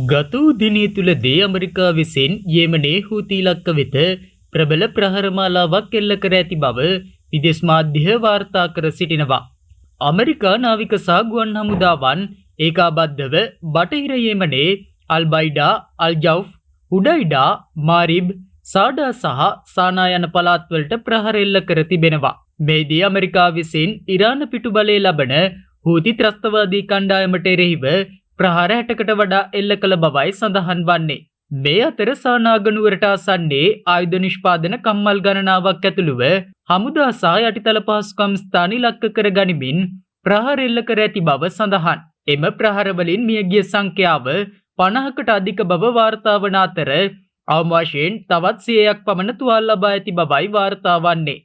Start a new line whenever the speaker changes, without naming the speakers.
ගත වූ දිනය තුලදී ඇමරිකා විසින් යෙමනයේ හූති ඉලක්ක වෙත ප්‍රබල ප්‍රහාර මාලාවක් එල්ල කර ඇති බව විදේශ මාධ්‍ය වාර්තා කර සිටිනවා. ඇමරිකා නාවික සහ ගුවන් හමුදාවන් ඒකාබද්ධව බටහිර යෙමනයේ අල් බයිඩා, අල් ජවුෆ්, හුඩයිඩා, මාරිබ්, සාඩා සහ සානා යන පළාත්වලට ප්‍රහාර එල්ල කර තිබෙනවා. මෙහිදී ඇමරිකා විසින් ඉරාන පිටුබලය ලබන හූති ත්‍රස්තවාදී කණ්ඩායමට එරෙහිව ප්‍රහාර 60කට වඩා එල්ල කළ බවයි සඳහන් වන්නේ. මේ අතර සානාගනුවරට ආසන්නයේ ආයුධ නිෂ්පාදන කම්මල් ගණනාවක් ඇතුළුව හමුදා සහ යටිතල පහසුකම් ස්ථාන ඉලක්ක කර ගනිමින් ප්‍රහාර එල්ල කර ඇති බව සඳහන්. එම ප්‍රහාරවලින් මියගිය සංඛ්‍යාව 50කට අධික බව වාර්තා වන අතර අවම වශයෙන් තවත් 100ක් පමණ තුවාල ලබා ඇති බවයි වාර්තා වන්නේ.